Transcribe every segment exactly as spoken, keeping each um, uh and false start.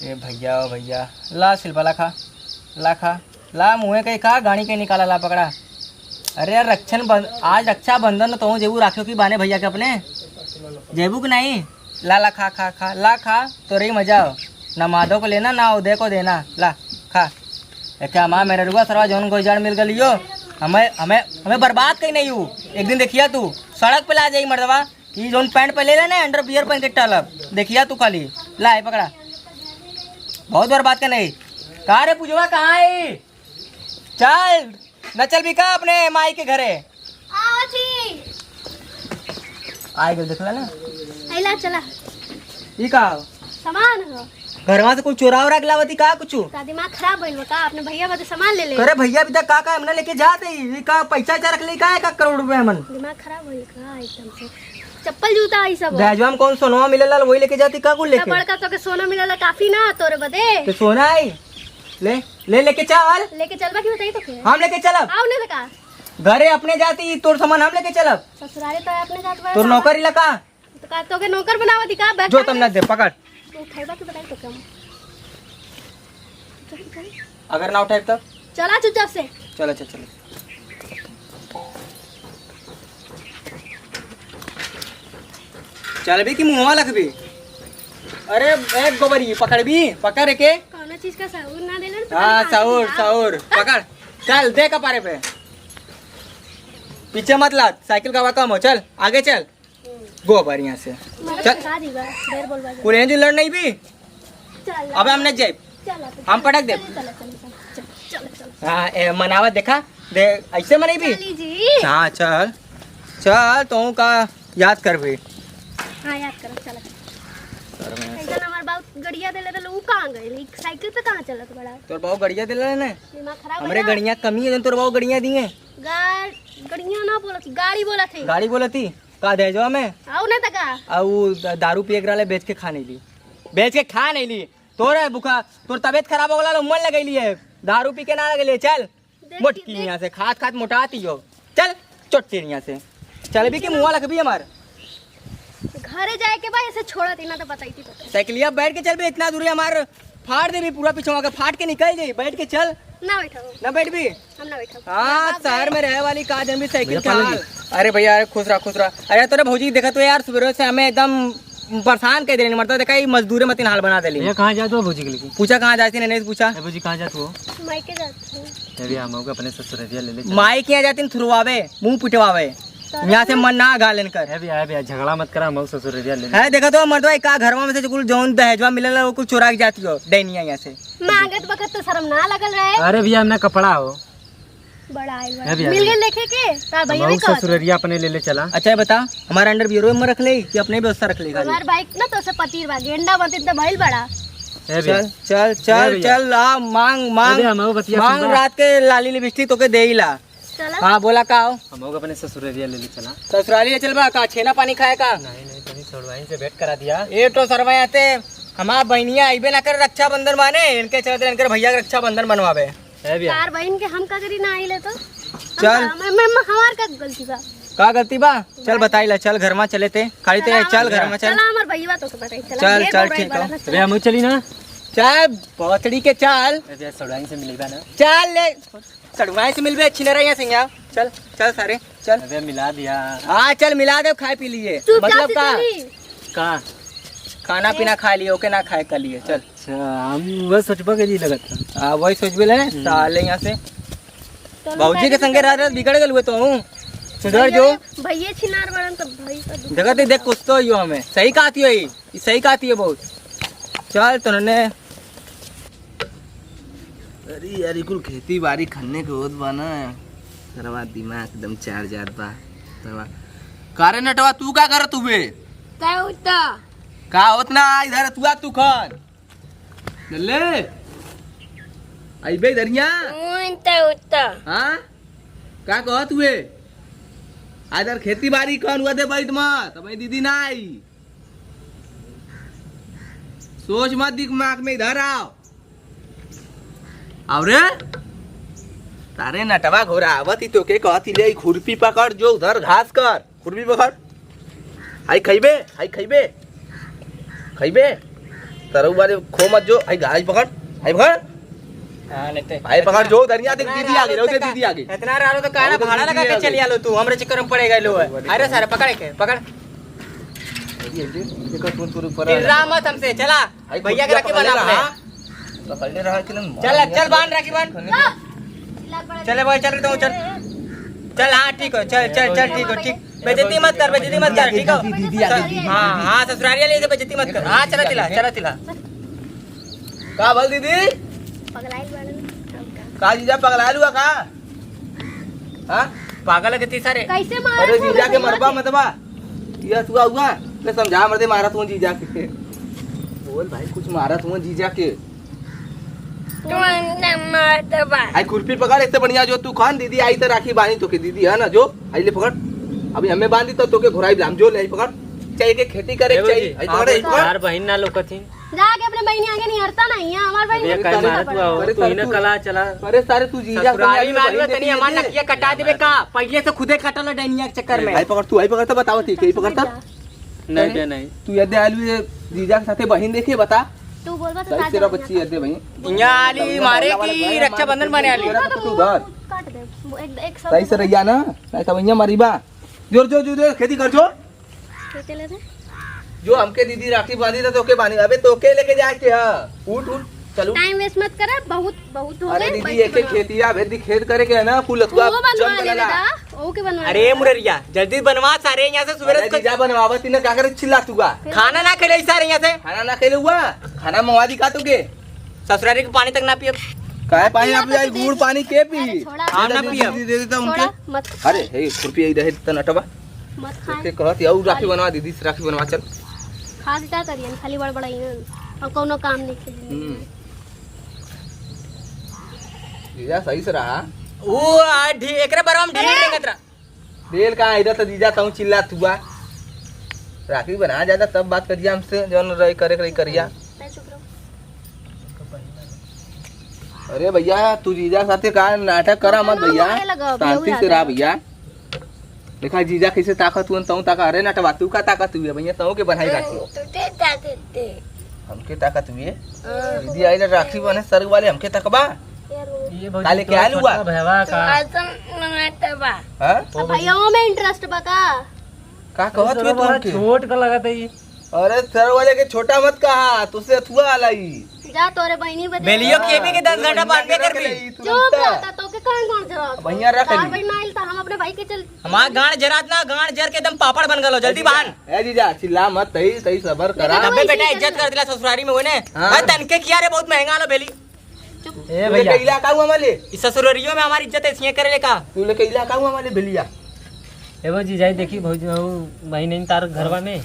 ए भैया, ओ भैया, ला शिल्पा, ला खा, ला खा, ला मुँहे कहीं खा, गाड़ी कहीं निकाला, ला पकड़ा। अरे यार, रक्षन बं-, आज रक्षाबंधन, तो जेबू राखियो की बाने भैया के अपने, जेबू कि नहीं? ला, ला, खा, खा, खा, ला खा, तोरे ही मजा हो। ना माधव को लेना, ना उदय को देना, ला खा। ए क्या माँ, मेरे रुआ सरवा जौन गोइजाड़ मिल गलियो, हमें, हमें, हमें बर्बाद कहीं नहीं हूँ। एक दिन देखिया तू, सड़क पे ला जाई मर्दवा। ई जौन पैंट पहले ले ना, अंडरवियर पहन के टलब। देखिया तू खाली। ला, ए पकड़ा। बहुत बर्बाद का नहीं। का रे पूजवा, कहाँ है? चल, न चल भी का अपने माई के घरे? आओ जी। आए गए, देखला ना। अइला, चला। ई का हो? सामान हो। घरवा से कुछ चोरा वोरा के लावती का कुछ? का दिमाग खराब भइल बा का? अपने भैया बदे सामान ले ले। अरे भैया, अभी तक का का हमने लेके जात है? ई का पैसा वैसा रख ले का, एक करोड़ रुपया हमन? दिमाग खराब भइल का एकदम से? चप्पल जूता ई सब हो। दहेजवा में कौन सोनवा मिलेला, वही लेके जाती का कुल तो लेके? बड़का तो के सोना मिलेला काफी ना तोरे बदे। तो सोना है, ले, ले लेके चल। लेके चलबा की बताई तो के? हम लेके चलब। आओ ना तो का? घरे अपने जाती, तोर सामान हम लेके चलब। ससुराले तो अपने जात बा। तोर नौकर इलाका। तो का तोके नौकर बनावत ही का? बैग जो टांग तम ना दे। दे, पकड़। तू उठाइबा के बताई तो कम। अगर ना उठाइब तब? चला चुपचाप से। चलो, चल, चलो। चलबी कि मुँहवा लखबी? अरे, ए गोबरी, पकड़बी? पकड़ के। कौनो चीज का सहूर ना देलन, पता हाँ, नहीं कहाँ से सहूर, दिमाग। सहूर। पकड़। चल, दे कपारे पे। पीछे मत लात, साइकिल का हवा कम हो। चल, आगे चल। गो बढ़िया से। मारा चल। फंसा दी बा, ढेर बोलबा जे। कुल एंजू लड़ नहीं भी। चल। अबे हम नहीं जाइब। चल, चल, हम पटक देब। चल, चल, चल, चल, चल, चल। हाँ, ए, मनावा देखा, दे, ऐसे मनाई भी। चली जी। हाँ, चल। चल, तो का याद कर भी। हाँ, याद कर, चल। सर में कैसन हमार बाबू गड़िया देले रहल, ऊ कहाँ गइल? ई साइकिल पे कहाँ चलत बड़ा? तोर बाबू गड़िया देले ने? दिमाग खराब हमरे है। गड़िया कमी है, जौन तोर बाबू गड़िया दिए। गा-, गड़िया ना बोलत, गाड़ी बोलत है। गाड़ी बोलत ही? का दहेजवा में? आऊ ना त का? आ ऊ द-, दारू पिए के रहले, बेच के खा नहीं ली। बेच के खा नहीं ली। तोरे बुखा, तोर तबीयत खराब हो गला, मन लगैली है। दारू पी के ना लगैली है, चल। देख, मोटकी देख। यहाँ से, खात खात मोटाती हो। चल, चोट तेरी यहाँ से। चलबी कि मुँह लखबी हमार? घरे जाए के बा, ऐसे छोड़त ही ना तो बताई थी तो। साइकिलिया बैठ के चलबे, इतना दूरी हमार फाड़ देबी, पूरा पिछवा के फाट के निकल जाई। बैठ के चल। ना बैठो। ना बैठबी? हम ना बैठब। हाँ, बाप शहर रे। में रहे वाली का जन भी साइकिल भैया, पानी। अरे भैया, अरे खुश रहा, खुश रहा। अरे तोरे भौजी देखा तो यार, सुबह से हमें एकदम परेशान कर देने, मतलब देखा, ये मजदूर मतिन हाल बना देली। भैया, कहाँ जात हो भौजी के लेके? पूछा कहाँ जाती, नहीं पूछा। ए भौजी, कहाँ जात हो? मायके जात हूँ। ए भैया, हम लोग अपने ससुररिया ले ले चला। माई के यहाँ जाती थुरवावे, मुंह पिटवावे। यहाँ से मन ना गा लेन कर। ए भैया, ए भैया, झगड़ा मत करा, हम लोग ससुररिया ले ले। है, देखा तो मर्दवा, का घरवा में से कुल जौन दहेजवा मिलेला, वो कुल चोरा के जाती हो, डैनिया यहाँ से। मांगत बखत तो शर्म ना लगल रहे। अरे भैया, हमने कपड़ा हो। बड़ा आइल बा। ए भैया, मिल गए देखे के? का भैया हम भी लोग कहत ससुररिया अपने ले ले चला। अच्छा, ये बता, हमारा अंडरवियर में रख ले कि अपने व्यवस्था रख ले खाली? हमार बाइक ना तो से पतीर बा, गेंडा बनते तो भइल बड़ा। ए भैया। चल, चल, ए चल, भैया। चल, आ, मांग, ए मांग, भैया, हम वो बतिया मांग, सुन बा। रात के लाली लिपस्टिक तोके देइला। चला। हाँ, बोला का हो? हम लोग अपने ससुररिया ले ले चला। ससुराली ले चलबा का? छेना पानी खाए का? नहीं, नहीं, तनी सड़वाइन से भेंट करा दिया। ए तो सरवा आते, हमार बहनिया अइबे ना करे रक्षाबंधन माने, इनके चलते इनकर भैया के रक्षाबंधन बनवावे। ए भैया। तार बहन के हम का करी ना आइले तो? हम चल। का, मैं, मैं, मैं, हमार का गलती बा? का गलती बा? चल बताई ला, चल घर में चले ते, खाली ते चला, चल हमार घर में चल। चला, हमार भैया तो के बताई, चला, चल, ढेर चल, बोल रही ठीक बा। हो। ए भैया, हम चली ना। चल, भोसड़ी के चल। ए भैया, सड़वाइन से मिलेगा ना? चल ले। सड़वाइन से मिलबे, छिनरा यहाँ से यहाँ। चल, चल सारे, चल। अबे मिला दिया। हाँ, चल मिला दे, खाए पी लिए। चुपचाप मतलब से का? चली। का? खाना पीना खा लिए, ओके ना खाए कर लिए, चल। अच्छा, हम वह सोचबा के जी लगत था। हाँ, वही सोचबे ले, हम्म। साले यहाँ से। चलो, भौजी के साइकिल संगे से रह रह बिगड़ गल हुए तो हूँ। सुधर जो। भैया छिनार बड़न तो भाई का दुख देखत ही देख, कुछ तो यो हमें। सही कहती हो ई, ई सही कहती है बहुत। चल, तोने अरे यार, ई कुल खेती बाड़ी खन्ने के होत बा ना, सरवा दिमाग एकदम चार जात बा। सरवा, का रे नटवा, तू का करत हुए? का होता? का होत ना, इधर तू आ, तू खन। ले, अइबे इधरिया। उन त होता। हाँ? का कहत हुए? आ इधर खेती बाड़ी खन हुआ दे, बैठ मत, अबे दीदी ना आई। सोच मत दिमाग में, इधर आओ। आओ रे। तारे नटवा घोरा आवत ही तो के कहत ही, ले ई खुरपी पकड़, जो उधर घास कर, खुरपी पकड़। हाई खइबे, हाई खइबे, खइबे। तरऊ वाले खो मत जो, आई, आई पकड़, आई पकड़। हाँ, लेते। आई पकड़ जो, दनिया देख, इतना दीदी आ गई, रात रो, तक दीदी आ गई। इतना रात रो तो काहे ना भाड़ा लगा के चली आलो तू, हमरे चक्कर में पड़े गए लो। अरे सारे, पकड़ के, पकड़। ये, ये, ये कर, तू, तू ऊपर आ। चिल्ला मत हमसे, चला। आई भैया के कुर्सिया राखी पकड़ बांध ले। हाँ। पकड़ ले रहा कि नहीं? चल, चल बांध राखी बांध। चले भाई, चल रही तो चल। चल, हाँ, ठीक हो, चल, चल, चल, ठीक हो, ठीक। बेइज्जती मत कर, बेइज्जती मत कर, ठीक हो? दीदी आ गई, दीदी, हाँ, दीदी। हाँ, ससुरारी वाले से बेइज्जती मत कर। हाँ, चला तिला, चला तिला। का बोल दीदी? पगलाइल बाड़न। का जीजा पगलाइल हुआ का? हाँ? पागल है कितनी सारे। कैसे मारा अरे था जीजा के मरबा मत बा। ये तू आउआ, मैं समझा मर दे, मारा तू जीजा के। बोल भाई, कुछ मारा तू जीजा के। तू अंडा मार दबा। आई खुरपी पकड़, इतने बढ़िया जो तू खान दीदी आई तो राखी बांधी तोके दीदी, है ना, जो आई ले पकड़। अभी हमें बांधी तो तोके घुराई बिलाम, जो ले आई पकड़। चाहिए के खेती करे, ए चाहिए, भौजी, आई पकड़, आई पकड़। यार बहिन ना लोकत ही। जाके अपने बहिनी आगे निहरता नहीं है, हमार बहिनी। अरे काहे मारत हुआ हो? अरे तू ही ना तू कला चला। अरे सारे तू जीजा ससुरारी में आदमी तनी हमार नकिया कटा देबे का? पहिले से खुदे कटल है डैनिया के चक्कर में। आई पकड़ तू, आई पकड़ तो बताओ ठीक है, पकड़ता। नहीं बे, नहीं। तू यदे आलू ये जीजा के साथे बहिन देखे बता। तू बोल बता सही से रह बच्ची यदे बहिन। यहाँ आली मारे की रक्षाबंधन माने आली। तू धर। काट दे। एक, एक सौ सही से रहिया ना, नहीं तो भैया मरीबा। जोर, जोर, जोर, जोर, खेती कर जो। खेती ले दे। जो हमके दीदी राखी बांधी था, तोके बांधी। अबे तोके लेके जाए के हा। उठ, उठ, चल उठ। टाइम वेस्ट मत करा, बहुत, बहुत हो अरे गए, दीदी, बैठ एक, एक बनवा। खेतिया, अबे दी खेत करे के है ना, कुल लतुआ वो बनवा जम ले गया। बेटा, वो के बनवा अरे ले। मुररिया, जल्दी बनवा सारे यहाँ से सुबह अरे से जीजा बनवावत ही ना, का करे चिल्ला तू का? खाना ना खेले सारे यहाँ से। खाना ना खेले हुआ, खाना मंगवा दी का तू के? ससुरारी के पानी तक ना पियब। काहे पानी ना पियाई? गुड़ पानी के पी? अरे छोड़ा। हाँ, ना दे दे, पियब। दे दे, दे दे उनके। छोड़ा, मत। अरे, हे, खुरपी यही रहे त नटवा। मत खाए। के कहत, "याऊ राखी बनवा दीदी, राखी बनवा चल।" खा के का करियन? खाली बड़बड़ाइयन। और कौनो काम नहीं खेली। हम्म। जीजा सही से रहा। वो आ, ढी-, एकरे बारे में ढेर अरे! रेंगत रहा। बेल का आइरा त जीजा तऊ चिल्ला तुआ। राखी बना ज्यादा तब बात करिया हमसे, जौन रही करे, रही करिया। मैं चुप रहूं। अरे भैया, तू जीजा साथे का नाटक करा मत भैया, काहे लगा? शांति से रहा भैया। देखा जीजा कैसे ताकत हुआ, तऊ ताका। अरे नटवा, तू का ताकत हुआ भैया, तऊ के बनाई राखी। तू दे, दे, दे, दे। हमके ताकत हुए? हाँ। दीदी आइले राखी बने, सर्ग वाले हमके तकबा। ये भौजी काले के आलू बा? छोटका भैया का। तू ऐसा मंगाता बा। हाँ? अब भैया में इंटरेस्ट बा का? का कहत हुए तू बड़ा हमके? छोट का लगत है ये। अरे सर वाले के छोटा मत कहा, तुझसे अथुआ आला ही। जा तोरे बहिनी बदे। बेलियो के भी के दस घंटा बांधबे करबी। चुप रहता, तो के कौन कौन जवाब? भैया रख तार ली। बहिन आइल त हम अपने भाई के चल। हमार गांड जरात ना, गांड जर के एकदम पापड़ बन गलो, जल्दी बांध। ए जीजा, चिल्ला मत, तई, तई सबर करा। अबे बेटा, इज्जत कर दिला ससुरारी में होने। हाँ। अरे तनके किया रे, बहुत महंगा लो बेली। चुप। ए तू लेके भैया। इलाका हुआ माले? इस ससुरारियों में हमारी इज्जत ऐसी करे ले का? तू लेके इलाका हुआ माले बेलिया? ए भौजी, जाई देखी भौजी, वो बहिन नहीं तार घरवा में।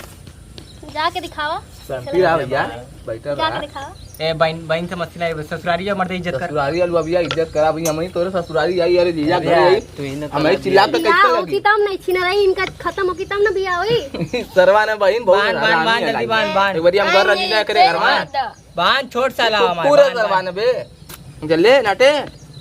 जाके दिखावा। शांति रहा भैया, बैठा जाके रहा। दिखावा। ए बहिन, बहिन से मस्ती ना, ससुरारी मर्द इज्जत कर। ससुरारी अलवा भैया, इज्जत करा भैया, हम ही तोरे ससुरारी आई, अरे जीजा अरे घर यार, आई। तू ही ना हम ही करा चिल्ला दिया। तो बियाह कैसे होगी लगी? तब नहीं छीना रही, इनका खत्म होगी तब ना बियाह होई। सरवा ने बहिन बहुत बांध, बांध, हरामी बांध, है जल्दी लाई। बांध, बांध। एक बार हम घर रजीना करे घर में। बांध। बांध छोट साला हमार, पूरा बांध, बांध। सरवा ने बे। जल्ले नाटे,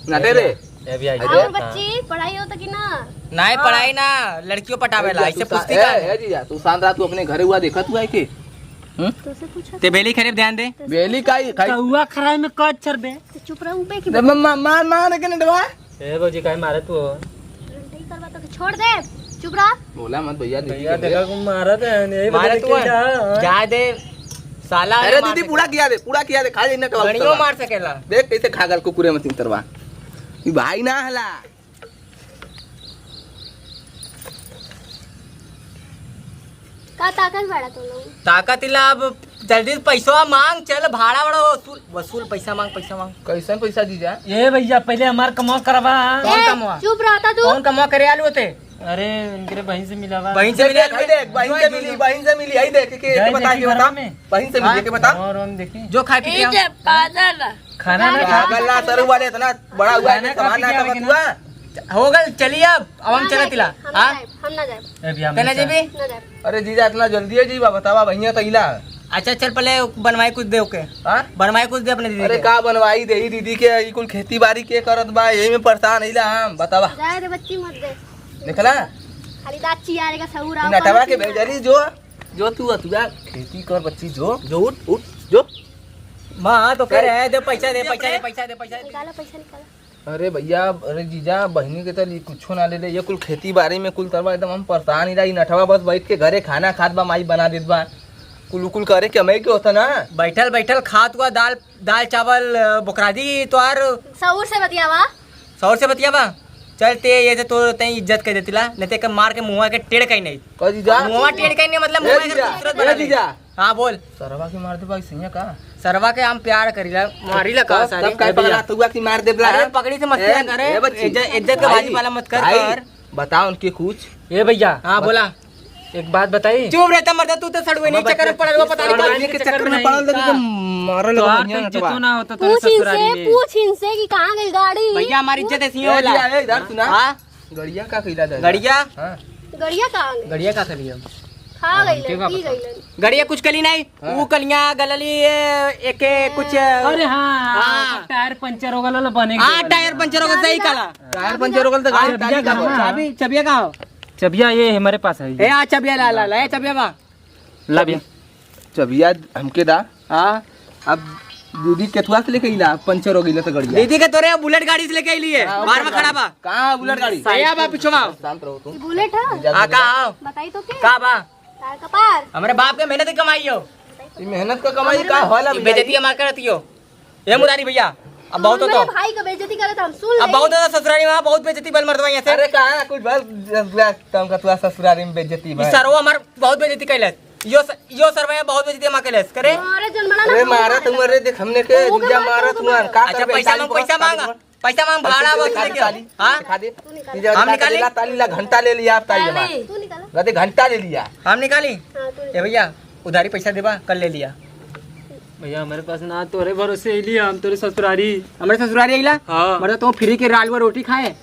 नाटे रे। ए भैया, अरे। और बच्ची, पढ़ाई होता कि ना? नहीं, हाँ। पढ़ाई ना, लड़कियों पटावेला, अरे, ऐसे तू पूछती सा-, का ए, है? ए जीजा, तू शांत रहा, तू अपने घरे हुआ देखा तू आए के? हम्म? तोसे पूछा ते बेली खरीफ ध्यान दे। बेली का ही खाई? कौआ खराई में का अक्षर बे? तो चुप रहू बे कि दे, म-, म-, मार, मार के नटवा। ए भौजी, काहे मारे तू हो? नहीं करवा तो छोड़ दे, चुप रहा। बोला मत भैया, दीदी भैया, के देखा को मारा था, यही मारा बता तू के है। जा, हाँ। जा दे, साला अरे मार दीदी, दे। पूरा किया दे, पूरा किया दे, खा ले नटवा गणियो साला। मार सकेला। देख कैसे खा गल कुकुरे में तीन तरवा। ई भाई ना हला। का ताकत बड़ा तू लोग? ताकत इला अब जल्दी से पैसवा मांग, चल भाड़ा वाड़ा वसूल, वसूल पैसा मांग, पैसा मांग। कैसन पैसा जीजा? ए भैया, पहले हमार कमवा करवा। कौन ए, कमवा? चुप रहता तू। कौन कमवा करे आलू होते? अरे, इनके बहिन से मिलावा। बहिन से देख, मिले देख, भाई देख, बहिन से मिली, बहिन से मिली, आई देख, के, के जाए बता, देखी के घर बता। में। बहिन से मिली, हाँ? के बता। और हम देखी। जो खाए पी के ये आओ। जे पागल है। खाना ना खा। पागल ना, सर वाले इतना बड़ा हुआ है, खाना खा सामान पी ना के आवे कमा के ना। हुआ। हो गल, चलिए अब, अब हम हम चलत नहीं, इला। हम हाँ? ना जाए, हम ना जाए। ए भैया, हम तेना नहीं जीबी? ना जाए। अरे जीजा, इतना जल्दी है जी, बा-, बतावा भैया तो इला। अच्छा, चल पहले बनवाई कुछ दे ओके। हाँ? बनवाई कुछ दे अपने दीदी अरे के। का बनवाई दे ई दीदी के, ई कुल खेती बाड़ी के करत बा, यही में परेशान है ला हम, बतावा। जाए दे बच्ची, मत दे। देखला? खाली दाँत चियारेगा, सहूर आओ, नटवा के कौनो भेजली जो, जो तू अतुआ खेती कर बच्ची जो, जो उठ, उठ, जो। हाँ, हाँ, तो फिर अरे, है, दे पैसा, दे पैसा, दे पैसा, दे पैसा, दे। निकाला पैसा, निकाला। अरे भैया, अरे जीजा, बहिनी के तो ली-, कुछो ना ले ले, ये कुल खेती बाड़ी में कुल तरवा एकदम हम परेशान ही रही। नठवा बस बैठ के घरे खाना खात बा, माई बना देत बा। कुल, कुल करे के हमें के होता ना। बैठल, बैठल खात हुआ दाल, दाल चावल, अ, बोकरादी तोहार। सौर से बतियावा। सौर से बतियावा। चल ते, ये तो तोर तई इज्जत कर देतिला, नहीं ते के मार के मुँह के टेढ़ कहीं नहीं। कह जीजा। मुँह टेढ़ कहीं नहीं, मतलब ए मुँह के जीजा, खूबसूरत ए बना दे। जीजा। हाँ, बोल। सरवा के मार दे भाई, सही है का? सरवा के हम प्यार करीला, मारीला का तब, सारे? तब काहे ए भैया। पगला तुआ की मार देबला? अरे पगड़ी से मत ए, कर, अरे ए बच्ची। इज्जत, इज्जत के भाई, बाजी वाला मत कर, भाई, कर। बताओ उनके कुछ। ए भैया। हाँ, बत- बोला। एक बात बताई। चुप रहता मर्दा, तू तो सड़ुए नहीं चक्कर में पड़ा हुआ, पता नहीं सड़ुए कहाँ। नहीं के चक्कर में पड़ल, तो मारल तोहार तो इज्जतो ना होता तोरे पूछ इनसे, ससुरारी में। पूछ इनसे कि कहाँ गई गाड़ी? भैया, हमारी इज्जत ऐसी ए होला। जीजा, ए, इधर सुना। हाँ? गड़िया का कइला दादा? गड़िया? हाँ। गड़िया का आगे? गड़िया का करियो? खा हाँ, गइलन, हमके का पी पता? गइलन। गड़िया कुछ कली नहीं। हाँ। ऊ कलिया गलली, ए, एके कुछ, अरे हाँ, हाँ। टायर पंचर हो गल, बने हाँ, गल। टायर पंचर हो गल, सही कहला। टायर पंचर हो गल तो गाड़ी चाबी चाबी का का हो? हो? चाबी, चबिया का हो? चबिया ये हमारे पास है। ए, आ, चबिया ला, ला, ला, ए, चबिया बा। ला भैया। चबिया हमके दा। हाँ। अब दीदी केथुआ से लेके अइला, पंचर हो गइला तो गड़िया। दीदी के तोरे बुलेट गाड़ी से लेके अइली है, हाँ, बाहर में बुलेट खड़ा बा। कहाँ है बुलेट गाड़ी? भैया बा, पीछे बा। शांत रहो तुम। ये बुलेट है? जा, हाँ, जा। का आओ? बताई तो के? का बा? तार कपार। हमरे बाप के मेहनत की कमाई हो। ये मेहनत का कमाई का होला ये भैया? बेइज्जती हमार करती हो। ए मुरारी भैया, अब बहुत होता। भाई का बेइज्जती करत हम सुन अब ले। बहुत होता ससुरारी में, बहुत बेइज्जती बल मर्दवा यहाँ से। अरे कहाँ कुछ बल, तुमका तुआ ससुरारी में बेइज्जती ई भाई। सरवा हमार बहुत बेइज्जती कैलस। यो स-, यो सरवा बहुत बेइज्जती हमार कैलस। करे? अरे जन बड़ा अरे ना मारा मार तुम, अरे देख हमने के ओ, ओके, जीजा मार मारा तुम, तुम, मार। का अच्छा, करबे, पैसा ताली मांग, पर पैसा मांग। पैसा मांग, पैसा भाड़ा दे, बस ताली, लेके आओ। ताली, हाँ? दिखा दे। तू निकाल। जीजा हम निकाल निकाली? दे, ला, ताली ला, घंटा ले लिया आप ताली ताली। मार। तू निकाला। गा दे, घंटा ले लिया। हम निकाली? हाँ, तू ए निकाल। भैया, उधारी पैसा देबा, कल ले लिया। भैया, हमारे पास ना, तोरे भरोसे अइली, हम तोरे ससुरारी। हमरे ससुरारी अइला? हाँ। मतलब, तू फ्री के रालुआ रोटी खाए?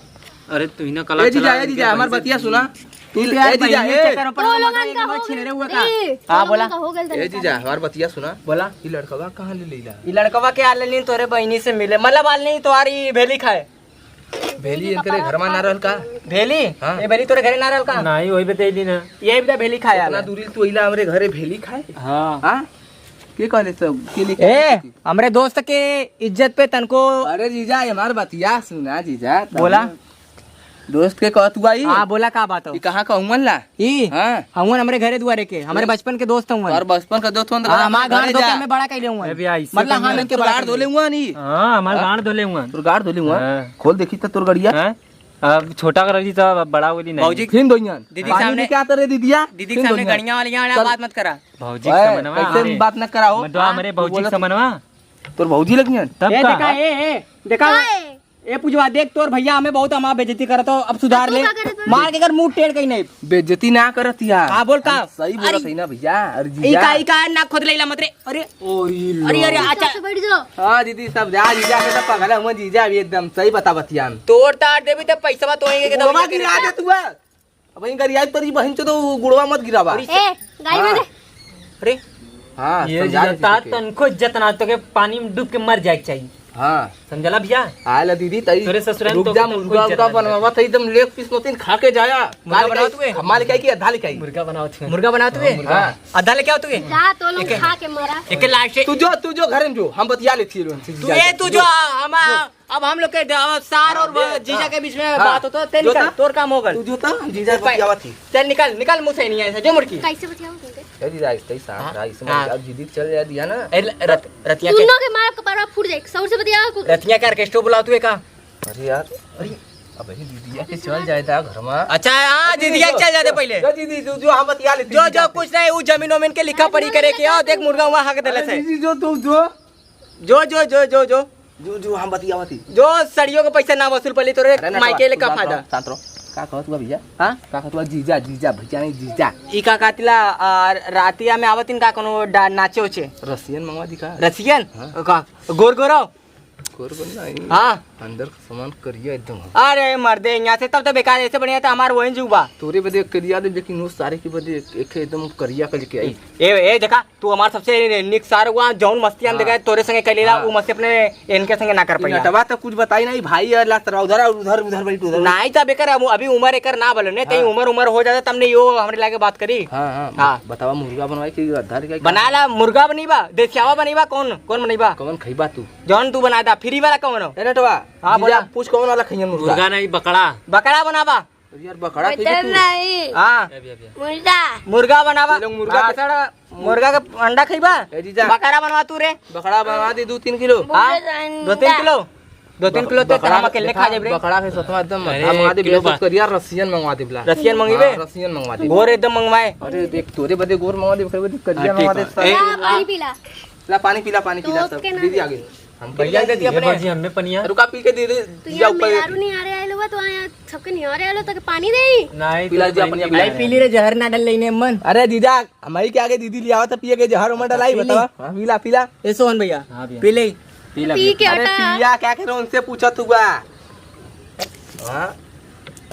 अरे, तू ही ना कला ए जीजा, चला ए जीजा, हमार बतिया सुना। तू ए, तो यार ए जीजा, बहिनी ए। चक्कर में पड़ल, तो लोगन का हो छिनरे हुआ गइल? का? ए, हाँ, तो बोला। लोगन का हो गइल ए तनी जीजा, सारा। हमार बतिया सुना। बोला। ई लड़कवा कहाँ ले लेला? ई लड़कवा के आल नहीं, तोरे बहिनी से मिले, मतलब, आल नहीं, तोहारी भेली खाए। भेली इनकरे घर में ना रहल का? भेली? हाँ। ए, भेली तोरे घरे ना रहल का? नहीं, वही बतैली ना। यही बता भेली खाए इतना आवे। दूरी तू अइला हमरे घरे भेली खाए? हाँ। हाँ? के कहले सब? के लेके ए, आए थे? हमरे दोस्त के इज्जत पे तनको अरे जीजा, ये हमार बतिया सुना जीजा, तब बोला। दोस्त के कहत हुआ ई? हाँ, बोला का बात हो? ई कहाँ का हुमन ला? ई? हाँ। हवन हमरे घरे दुआरे के, हमरे बचपन के दोस्त हवन। और बचपन का दोस्त हवन तो हाँ, हमार घर धोके जा। हमें बड़ा कैले हवन। अरे भैया, इससे मतलब कम हाँ, है। इनके तोर बड़ा गाड़ धोले हुआ नी? हाँ, हमार हाँ। गाड़ धोले हुआ। तोर गाड़ धोले हुआ? हाँ। खोल देखी तो तोर गड़िया। हाँ? अब छोटा कर ली तो अब बड़ा होली नहीं। भौजी फिन दोइयान। दीदी पानी सामने लेके आता रे दीदिया। दीदी फिन सामने दोइयान। गड़िया वाली यहाँ चल। बात मत करा। भौजी ओए, समनवा कैसे हमरे। बात न कराओ? मत दो हमरे हाँ, भौजी बोलत समनवा। तोर भौजी लगियन। तब ए, का? देखा, ए, ए, देखा। ए पूजवा, देख तोर भैया हमें बहुत हमार बेइज्जती करत हो, अब सुधार ले। तू का करत बा? मार के कर मुंह टेढ़ कहीं नहीं। बेइज्जती ना करत यार। हाँ, बोल का? हम सही बोलत अरे। है ना भैया। अरे ई जीजा। का, ई का नाक खोद लेला मत रे। अरे। ओरी लो। अरे, अरे, अच्छा। सबसे बैठ जाओ। हाँ दीदी, सब जा जीजा के सब पगला हुआ जीजा अभी एकदम सही बतावत यान। तोड़ ताड़ देबी तब पैसा तो आएंगे के गुड़वा दबा के गिरा रखा। दे तू। अब वहीं गरियाई तोरी बहन चो तो गुड़वा मत गिरावा। ए, गाड़ी में हाँ। दे। अरे। हाँ, ये समझा जीजा दीदी ता के। तनको इज्जत ना तो के पानी में डूब के मर जाए के चाहिए। हाँ। समझला भैया? आला दीदी, तई तोरे ससुराल में रुक तो जा, तुमको मुर्गा इज्जत उर्गा ना बनवावा, तई एकदम लेग पीस मतीन खा के जाया। मुर्गा बनावत हुए? हमारे काहे की आधा लिखाई? मुर्गा बनावत हुए। मुर्गा बनावत हुए? हाँ। आधा लेके आओ तू ये। जा, तो लोग एक खा के मरा। एक लाख से तू जो, तू जो घर में जो, हम बतिया लेती है लोगन से, तू जीजा ये, से। तू जो, हम, अब हम लोग के द-, सार और हाँ, जीजा हाँ। के बीच में हाँ। बात होता, ते जो निकल, था? तोर काम हो गल। तू जो था, हम जीजा से बतियावत ही। चल निकल, निकल मुँह से नहीं ऐसा, जो मुड़की। कैसे बतियाओ तुमसे? ए जीजा, ऐसे ही साथ हाँ। रहा, इस हाँ। अब जीदी चल जाए दिया ना। ए, ल-, रत-, रतिया के दोनों के मार कपारा फूट जाए, सौर से बतियाओ को। रतिया के orchestra बुलाओ तू का? अरे यार, अरे, अब ही दीदिया के चल जाए था घर में। अच्छा, हाँ, दीदी, दीदिया के जो, चल जाते जो, पहले। जो दीदी, जो, जो हम बतिया लेते जो, हैं जो, जाते। कुछ नहीं, वो जमीन वमीन के लिखा पढ़ी करे के, आओ, देख मुर्गा वहाँ हक देले अरे से। दीदी, जो, तू जो। जो, जो, जो, जो, जो। जो, जो, हम बतियावत ही। जो सड़ियों के पैसा ना वसूल पली तोरे अरे ना, माई के लिए का शांत रहो, फायदा? शांत रहो। का कहत हुआ भैया? हाँ? का कहत हुआ जीजा, जीजा, भैया नहीं जीजा। ई का कातिला, आ, रातिया में आवत इन का कोनो डा-, नाचे उचे? रसियन मंगवा दी का? रसियन? हाँ। का? गोर गोराव? गोर गोर नहीं। हाँ। अंदर का सामान करिया एकदम है। अरे मर्दे, यहाँ से तब तो बेकार, ऐसे बढ़िया तो हमार वही जुबा। तोरे बदे करिया दे, लेकिन उस सारे के बदे एक, एक एकदम करिया कर लेके आई। ए, ए, देखा, तू हमार सबसे निक सार हुआ, जौन मस्ती हम हाँ। देखा, तोरे संगे कर लेला, हाँ। वो मस्ती अपने इनके संगे ना कर ई पाइला। नटवा तो कुछ बताई नहीं भाई, यार, लात रहा, उधर, उधर, उधर बैठ, उधर। नहीं, तब एकर अब अभी उमर एकर ना बोले ने, कहीं हाँ। उमर, उमर हो जाता, तब नहीं यो हमरे लागे बात करी। हाँ, हाँ, हाँ। बतावा, मुर्गा बनवाई कि अद्धा लेके आई? बना ला, मुर्गा बनईबा, देसियावा बनईबा, कौन, कौन बनईबा? कौन खइबा तू? जौन तू बना दा, फ्री वाला कौन हो? ए नटवा, हाँ, जीजा, बोला। पूछ कौन वाला खइहन मुर्गा? मुर्गा नहीं, बकड़ा। बकड़ा बनावा। अरे यार, बकड़ा बकरा खइबे तू? नहीं। हाँ। अभी, अभी। मुर्गा। मुर्गा बनावा। ये लोग मुर्गा हाँ, के सर, मुर्गा के अंडा खइबा? ए जीजा। बकरा बनवा तू रे। बकरा बनवा दे दो तीन किलो। हाँ? मुर्गा अंडा। दो तीन किलो? दो तीन बक-, किलो तो बकरा हम अकेले देखा, खा जाब रे। बकरा के सतवा एकदम अरे, मंगा दे, एक किलो बेस बा। करिया, रसियन मंगवा दे बिला। रसियन मंगइबे? हाँ, रसियन मंगवा दे। गोर एकदम मंगवाए। अरे देख, तोरे बदे गोर मंगवा दे, ओकरे बदे करिया हाँ, मंगवा ठीक दे, बा। सब। ए, ला, पानी पीला। ला, पानी पीला, पानी पीला, तो सब। के ना दीदी आ गई। हम भैया पीला दे दिए ये अपने। बाजी हमें पनिया। रुका, पी के दे दे। तू जीजा यहाँ ऊपर। मेहरारू नहीं आ रहे आए लोग, तो यहाँ सबके नहीं आ रहे आए लोग, तो के पानी दे। नहीं, पीला तो जीजा, पानी अपनी पीला। आई पीली रे, जहर ना डल लेने मन। अरे जीजा, हमारी के आगे दीदी लियावा तो पिए के जहर उमर डलाई, पीली। बतावा। हाँ, पीला, पीला। ए सोहन भैया, हाँ भैया। पी ले। पीला पी भैया। के अरे हटा। पिया क्या करे, उनसे पूछा तू बा। हाँ?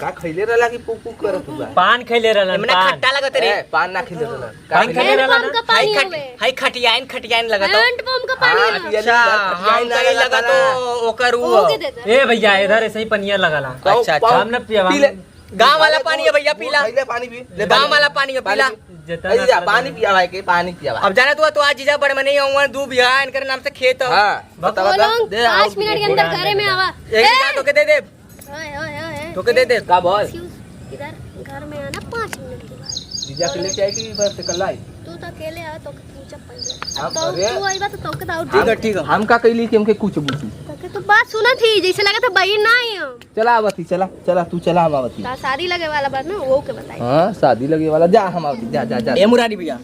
का खइले रहला कि पुक पुक करत हुआ? पान खइले रहलन, एमना पान। खट्टा लगत रे। ए, पान ना खइले रहला। का पान खइले? खइले रहला हैंड पंप ना? का पानी हाई हवे। खट-, हाई खटियाइन, खटियाइन लगत हो। हैंड पंप का पानी हाँ, हवे। पिया अच्छा, ली, हम खटियाइन कहीं लगत लगत हो, हो, ओकर वो। ओके दे दे। ए भैया, इधर ऐसे ही पनिया लगाला। तो अच्छा, अच्छा। पाओ, हम ना पिया, पी ले। हम गाँव वाला अरे पानी है तू, भैया, तू पीला। खइले पानी पी। ले गाँव पानी। वाला पानी है, पानी पीला। पी। जितना ए जीजा, ना पानी पिया भाई के, पानी पिया भाई। अब जाना तू, तू आज जीजा बड़े मने ही हुआ, दू बीघा इनकर नाम से खेत हो। हाँ, बता, बता। बोलो, दे, आओ, पाँच मिनट के अंदर बोला, घरे में बोला। आवा। एक ए! बीघा तो के दे दे। ओए, ओए, ओए, ओए। तोके दे दे। का बोल? Excuse, इधर घर में आना पाँच मिनट के बाद। जीजा के लेके आई कि बस अकेला आई? तू तो अकेले आ, तोके पूछब पहिले। हम, अब तो अरे। तू आइबा तो तोके तो और ठीक है, ठीक है। हम का कइली कि हमके कुछ पूछी? तोके तो बात सुनत ही, जैसे लगा था बहिन ना ही हम। चला आवती, चला, चला, तू चला, हम आवती। का शादी लगे वाला बात ना, वो के बताई। हाँ, शादी लगे वाला, जा, हम आवती, जा, जा, जा। ए मुरारी भैया।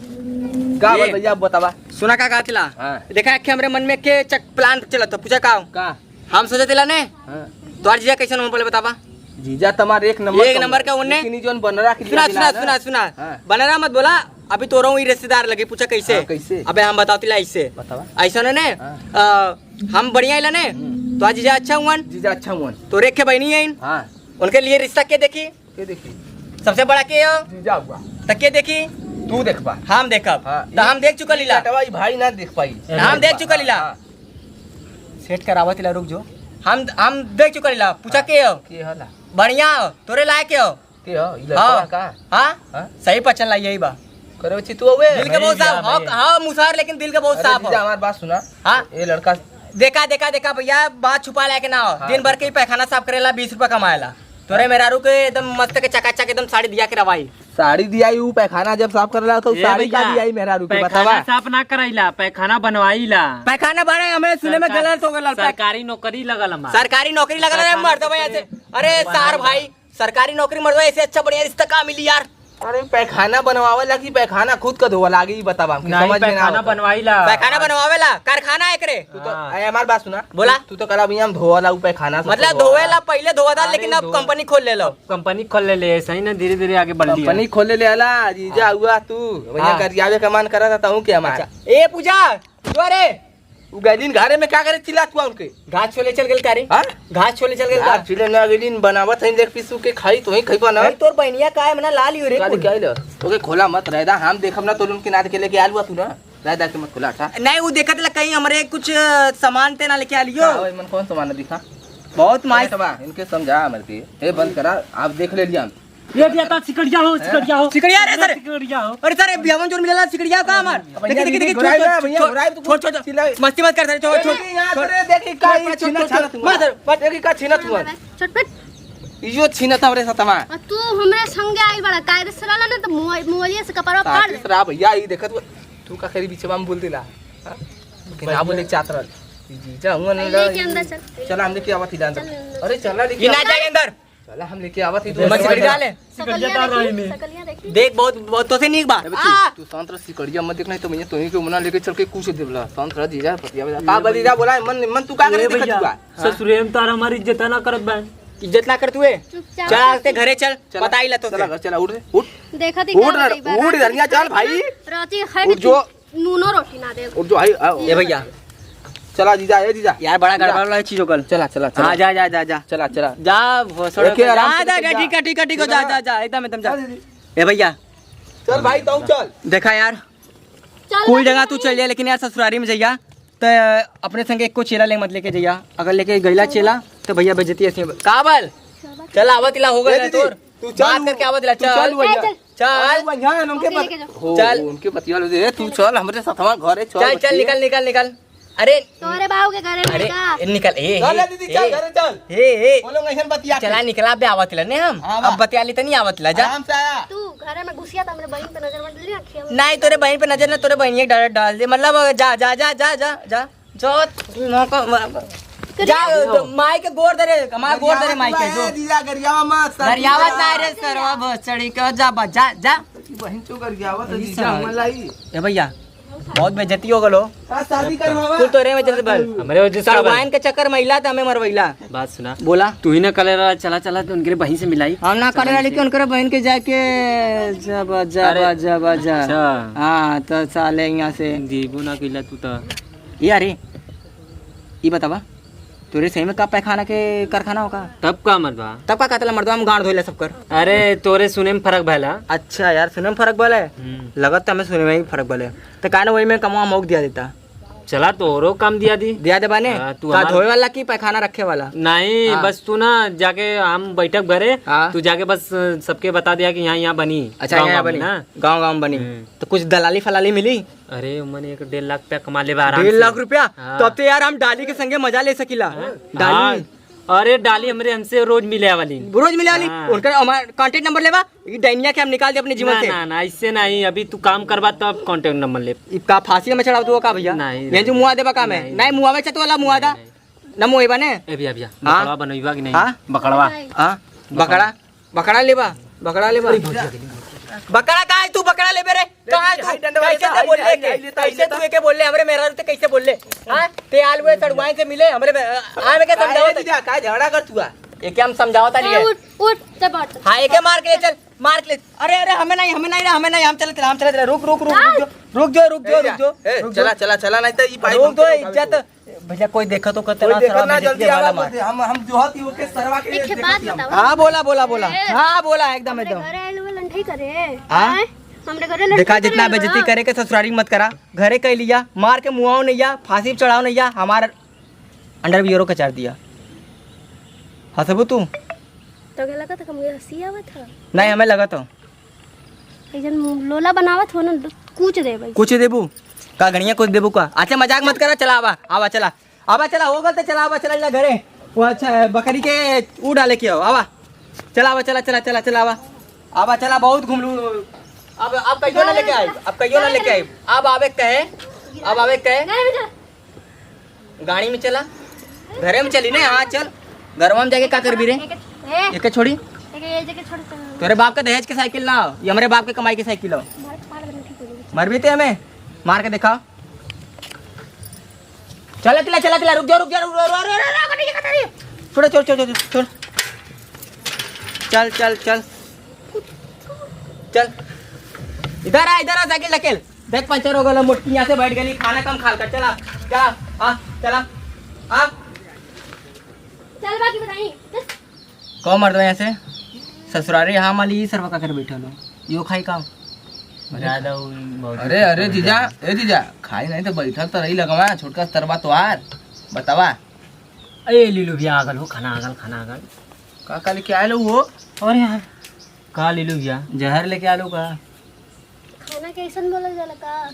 का ये बोल भैया, बतावा। सुना का कहत ला? हाँ। देखा, एक हमरे मन में के चक plan चलत, तो पूछा का? का? हम सोचत ला ने? हाँ। तोहार जीजा कैसन हो, पहले बतावा। जीजा तमार एक नंबर एक का नंबर का उन्ने? लेकिन ई जौन बनरा के सुना, जीजा सुना, ना। सुना, सुना। हाँ। बनरा मत बोला, अभी तोरो ही रिश्तेदार लगे, पूछा कैसे? हाँ, कैसे? अबे हम बतावत ला ऐसे। बतावा। ऐसा ने, ने? हाँ। अ, हम बढ़िया ही ला ने? हम्म। तोहार जीजा अच्छा हुअन? जीजा अच्छा हुअन। तोरे एक बहिनी है? हाँ। उनके लिए रिश्ता के देखी? के देखी? सबसे बड़ा के हो? जीजा हुआ। त के देखी? तू देखबा। हम देखब। हाँ, त हम देख चुकल ला। बेटवा ई भाई ना देख पाई। हम देख चुकल ला। हाँ। सेट करावत ला, रुक जो। हम, हम देख चुकल ला। पूछा हाँ। के हो? के हला? बढ़िया हो, तोरे लायक के हो? के हो? ई लड़का हाँ। का? हाँ? हाँ? सही पहचान ला, यही बा। करे बच्ची तू हुए? दिल के नहीं बहुत साफ। भैया, हाँ, नहीं। हाँ, मुसार, लेकिन दिल के बहुत अरे साफ जीजा, हो। हमार बात सुना। हाँ? ये लड़का देखा, देखा, देखा भैया, बात छुपा लेके ना हो। हाँ। दिन भर के ही पैखाना साफ करेला, बीस रुपया कमाएला। तोरे मेहरारू के एकदम मस्त के चकाचक एकदम साड़ी दिया के रवाई। साड़ी दियाई, ऊ पैखाना जब साफ करला तो ए साड़ी का भैया, दियाई मेहरारू के, पैखाना बतावा। साफ ना कराइला, पैखाना बनवाईला। पैखाना बने, हमें सुने में सरकार-, गलत हो गलत। सरकारी नौकरी लगल हमार। सरकारी नौकरी लगल है, सरकारी मर्द भैया से। नौकरी। अरे सार भाई, सरकारी नौकरी मर्द ऐसे अच्छा बढ़िया रिश्ता का मिली यार? अरे पैखाना बनवावे लागी, पैखाना खुद का धोवा लागी, ई बतावा हमके नहीं, समझ में ना पैखाना आवता। बनवाईला। पैखाना बनवावेला, कारखाना एकरे। तू तो, हाँ। ए, हमार बात सुना। बोला। तू, तू तो कला भैया हम धोवाला ऊ पैखाना से मतलब धोवाला। धोवेला, पहिले धोवा था, अरे लेकिन अब धोवा। कंपनी खोल ले लो। कंपनी खोल ले ले, सही ना, धीरे धीरे आगे बढ़ लिया। कंपनी खोल ले ले आला, जीजा हाँ। हुआ तू। भैया हाँ। गरियावे का मन करा था, तहूँ के हमार। अच्छा। ए पूजा, जो रे। उ गैलिन घरे में का करे चिल्लात हुआ उनके? घास छोले चल गेल का रे? हाँ? घास छोले चल गेल का? घास छोले ना गैलिन बनावत है, देख पिसू के खाई तो ही खइबा ना। अरे तोर बहनिया का है, मना ला लियो रे का कुल। लेके आइल? ओके खोला मत, रह दा, हम देखब ना तो उनके नाद के लेके आलू तू ना। रह दा के मत खोला, अच्छा। नहीं, वो देखत ला कहीं हमरे कुछ, अ, सामान ते ना लेके आ लियो। का हो, मन कौन सामान है दिखा? बहुत माइस। अरे तबा, इनके समझा हमर के। ए, बंद करा, आप देख ले लिया हम। ये भैया, ता सिकड़िया हो, हैं? सिकड़िया हो। सिकड़िया रे, सर। सिकड़िया हो। अरे सर, ये बियावन जोर मिलेला, सिकड़िया का हमार? भैया, देखी, देखी, देखी, भैया, छोड़, भैया, छोड़, भैया, छोड़, छोड़, छोड़। चिल्लाए। मस्ती मत कर, सर, छोड़, छोड़, देखी, यहाँ छोड़। पर देखी, का छोड़, ई छोड़, छीना छोड़, छानत हुआ। मत, मत। देखी, का छीनत हुआ। छोड़, छोड़। इयो छीनत हमरे सतमा। आ, तू हमरे संगे आई बड़ा, कायदे से रहला ना, तो मुआ-, मुआलिया से कपड़ा फाड़ दे। कायदे से रहा भैया, ई देखत हुआ। तू का करी बीचवा में बोल देला? हाँ? कि ना भैया। बोले चाहत रहल। ई जीजा हुआ ना पहले ला, के अंदर चल। चला, हमने के आवत ही अंदर। चल अंदर। अरे चला, लेके ये ना आ। जाए अंदर। साला हम लेके आवत ही तो मत सिकड़िया डाले। सकलिया डाल रहा है देखी, मैं। सकलिया देखी। देख, बहुत, बहुत तो से नीक बा। ए बच्ची, आ! तू शांत रह, सिकड़िया मत देखना, तो मैं तोही के मना लेके चल के कुछ देवला। शांत रह जीजा, पतिया बजा। का बा जीजा बोला, मन, मन तू का करे ए देखत भैया, हुआ? ससुरे में तारा हमारी इज्जत ना करत बा। इज्जत ना करत हुए? चुपचाप चल, आज ते घरे चल, चला, बताई ला तो चला से। घर, चला, उठ रे, उठ। देखा थी उठ का रे, बताई बा, उठ, राती धनिया, चल भाई। राती खाए उठ के जो। नूनो रोटी ना देब। और जो है, आ, ए भैया, चला जीजा, ए जीजा। यार, बड़ा जीजा। गड़बड़ वाला चीज हो गल। चला, चला, चला। हाँ, जा, जा, जा, जा। चला, चला। जा, भोसड़ो एके के, आराम जा, से जा, जा, चला। ठीक है, ठीक है, ठीक है, जा, चला। जा, जा, एकदम, एकदम, जा। जा, जा, जा। ए भैया। चल भाई, तू चल। देखा यार, चल कुल भाई, जगह तू चल। चल जा, लेकिन यार ससुरारी में जइया, त अपने संगे एको चेला ले मत लेके जइया। अगर लेके गइला चेला, त भैया बेइज्जती ऐसे। का बल? चल, आवत ला, हो ए गया दीदी, तोर। तू चल, बात करके आवत ला, तू चल। चल भैया। ए, चल। चल। अरे, वहाँ है, उनके ओके, बत-, लेके जाओ। हो, चल। उनके बतिया लो, ए, तू चल, हमरे साथवा घरे चल, चल, बच्ची। निकल, निकल, निकल। अरे। तोरे बाऊ के घरे में अरे, का? ए, निकल, ए, चल, ए, ए, दीदी, चल, ए, घरे चल। ए, ए। वो लोग ऐसन बतिया चला, के। निकला बे, आवत ला, ने हम। हाँ, अब बा। बतिया ली त नहीं आवत ला, जा। आराम से आया। तू घरे में घुसिया त हमरे बहिन पे नजर मत डाली, अखिया में। नहीं, तोरे बहिन पे नजर ना, तोरे बहिनिया डाल, डाल दे, मतलब, जा, जा, जा। जो मौका, मौका। करे। जा, तो माई के गोड़ धरे, हमार गोड़ धरे माई के, गरियावत जो। ना, ए, जीजा, गरियावा मत, शादी गरियावत करा। ना रे, सरवा भोसड़ी के, जा, बा, जा, जा। बहिन चो गरियावत है, ई जीजा, साला। हमला ही। ए भैया, बहुत बेइज्जती हो गलो। का शादी करवावा? कुल तोरे वजह से बल। हमरे वजह से बल। सड़वाइन के चक्कर में इला त हमें मरवैला। बात सुना। बोला। तू ही ना करे रहा, चला, चला, तो उनके बहिन से मिलाई। हम ना करे रहा, लेकिन उनके बहिन के जाके, जा, बा, जा, अरे। बा, जा, बा, जा। अच्छा। हाँ, तो साले यहाँ से। जीबो ना कइला तू तो। ये अरे, ई बतावा, तोरे सही में का पैखाना के कारखाना हो का? तब का मत बा? तब का कहतला मर्दवा, हम गांड धोइला सब कर। अरे, तोरे सुने में फर्क भला। अच्छा यार, सुने में फर्क भला है? हम्म। लगत त हमें सुने में ही फर्क भला है। त काहे ना वही में कमवा मौक दिया देता? चला, तोरो काम दिया दी। दिया दे बाने? हाँ, तू का हमार धोए वाला की पैखाना रखे वाला? नहीं, हाँ। बस तू ना जाके, हम बैठक घरे, हाँ। तू जाके बस सबके बता दिया कि यहाँ, यहाँ बनी। अच्छा, गाँव, यहाँ गाँव में बनी। ना। गाँव, गाँव में बनी। हम्म। तो कुछ दलाली फलाली मिली? अरे, उमन एक डेढ़ लाख रुपया कमा लेबा आराम से। डेढ़ लाख रुपया? हाँ। तो अब तो यार हम डाली के संगे मजा ले सकीला। हाँ। डाली। हाँ। अरे, डाली हमरे, हमसे रोज मिले वाली। रोज मिले वाली? हाँ। उनका हमार contact number लेबा? ई डैनिया के हम निकाल दे अपने जीवन ना, से। ना, ना, इससे नहीं। अभी तू काम करबा तब contact number ले। ई का फांसी में चढ़ाव तू का भैया? नहीं, ये जो नहीं। मुआ देबा का मैं? नहीं, नहीं। मुआवे चतवाला मुआ दा। नहीं, नहीं। ना मुएबा ने? ए भैया, भैया, हाँ? बकड़वा बनोइबा कि नहीं? हाँ? बकड़वा। हाँ? बकड़ा? बकड़ा लेबा, बकड़ा लेबा। अरे भैया। बकड़ा का है, तू बकड़ा लेबे रे? कहाँ है तू? हाय डंडा वाला कैसे से हाय, बोल ले हाय, के? हाय, लेता, कैसे लेता। तू एके बोल ले? हमरे मेहरारू से कैसे बोल ले? हाँ? ते आल हुए सड़वाइन से मिले, हमरे में, आ, आवे के काहे समझावत जीजा, काहे झगड़ा कर तू आ? एके हम समझावत आली ए, है। उठ, उठ, चल बाहर चल। हाँ, एके मार के ले चल, मार के ले। अरे, अरे, हमें नहीं, हमें नहीं रे, हमें नहीं, हम चलत रहे, हम चलत रहे। रुक, रुक, रुक, रुक, रुक जो, रुक जो, ए, रुक जो, ए, रुक जो। चला, चला, चला, नहीं तो ई पाइप रुक जो, टूट जाएगा। इज्जत। भैया, कोई देखा तो करते कोई ना, देखा सरवा ना, बेइज्जती जल्दी वाला आवा, मार। हम, हम जो हती ओके सरवा के एक देखत बात ही हम। बतावा। हाँ, बोला, बोला, बोला। ए, हाँ, बोला, एकदम, हमरे एकदम। घरे आइल हुए लंठई करे। हाँ? आय? हमरे घरे लंठई देखा, करे जितना हुआ। बेइज्जती करे के ससुरारी मत करा। घरे कह लिया, मार के मुआओ नैया, फांसी पे चढ़ाओ नैया, हमार underwear कचार दिया। हंसबू तू? तो के लगा था, मुझे हंसी आवत है। नहीं, हमें लगा तो। एक जन लोला बनावत हो ना, कूच दे भाई। कुछ देबू का? गणिया कुछ देबू का? अच्छा, मजाक मत करा, चला आवा, आवा, चला, आवा, चला, हो गल तो चला, आवा, चला, चला घरे। वो अच्छा है, बकरी के ऊ डाले के हो, आवा, चला, आवा, चला, चला, चला, चला, आवा, आवा, चला, बहुत घूम लू। अब, अब कहियो ना लेके आई, अब कहियो ना लेके आई, अब आवे कहे, अब आवे कहे। नहीं, बेटा। गाड़ी में चला, घरे में चली ने। हाँ, चल, घरवा में जाके का करबी रे? एक, ए, एके छोड़ी। एक, ये जगह छोड़, चल। तोरे बाप का दहेज के साइकिल ना हो, ये हमरे बाप के कमाई के साइकिल हो। मार, मार, मार, ठीक हो जाएगी। मरबी ते हमें, मार के दिखाओ। चला तिला, चला तिला, रुक जा, रुक जा, रुक जा, रुक जा, रुक जा, रुक जा, रुक जा, रुक जा। छोड़, छोड़, छोड़, छोड़, छोड़। चल, चल, चल। चल। इधर आ, इधर आ, साइकिल ढकेल। देख, पंचर हो गलो, मोटकी यहाँ से बैठ गली, खाना कम खाल कर, चला, चला, आ, चला, आ। चल, बाकी बताई। कहो मर्दवा यहाँ से, ससुरारी हाँ माली, ई सरवा का कर बैठल हो, यो खाई का? ज्यादा उ बहुत अरे, अरे, जीजा, ए जीजा, खाई नहीं तो बैठल तो रही लगवा, छोटका सरवा तोहार, बतावा। ए, लीलू भैया आ गल हो, खाना आ गल, खाना आ गल। का, का लेके आयल हो वो? और यहाँ का लीलू भैया? जहर लेके आयल हो का? खाना कैसन बोलल जाला का?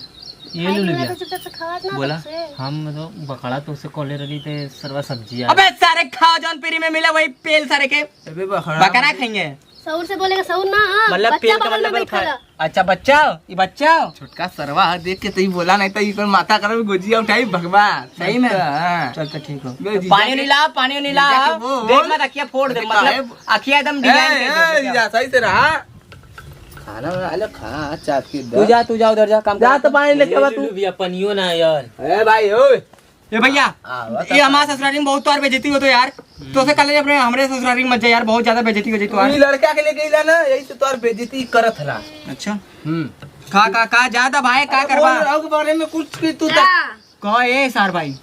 ये खाए लीलू के भैया। तो चुपचाप से खावत ना बोला, तब से। हम तो बकड़ा तो से कॉले रही थे सरवा सब्जी आ। अबे सारे खाओ जौन फ्री में मिला वही पेल सारे के। अबे बकरा। बकरा खाएंगे। सहूर से बोलेगा, सहूर ना, हाँ, मतलब बच्चा पेल का बगल मतलब में बल बैठा खा-, ला। अच्छा, बच्चा हो, ये बच्चा हो। छोटका सरवा है, देख के तो ही बोला, नहीं तो ये पर माथा कर गोजिया उठाई भगवान। सही में? हाँ। चल तो ठीक हो। बे तो जीजा पानी के, नहीं ला, पानी नहीं ला। जीजा के बोल। देख मत, अखिया फोड़ दे, अबे मतलब काहे? अखिया एकदम ए, डिजाइन कर ए, दे। जीजा, सही से रहा। खाना वाना आले खा, चाप के तू जा, तू जा उधर जा, काम जा कर। तो पानी लेके आवा तू। भैया, पनियो ना यार। ए भाई, ओए। ए भैया, हाँ, बता। ये हमारे ससुरारी में बहुत तोर बेइज्जती होतो यार। हम्म। तो से कल अपने हमरे ससुरारी में मत जा यार, बहुत ज्यादा बेइज्जती हो जाई तोर। ई लड़का के लेके इला ना, यही से तोर बेइज्जती करत हला। अच्छा। हम्म। का, का, का ज्यादा भाई, का अरे करबा? बोल, राहु के बारे में कुछ की तू का? कहो ए सार भाई।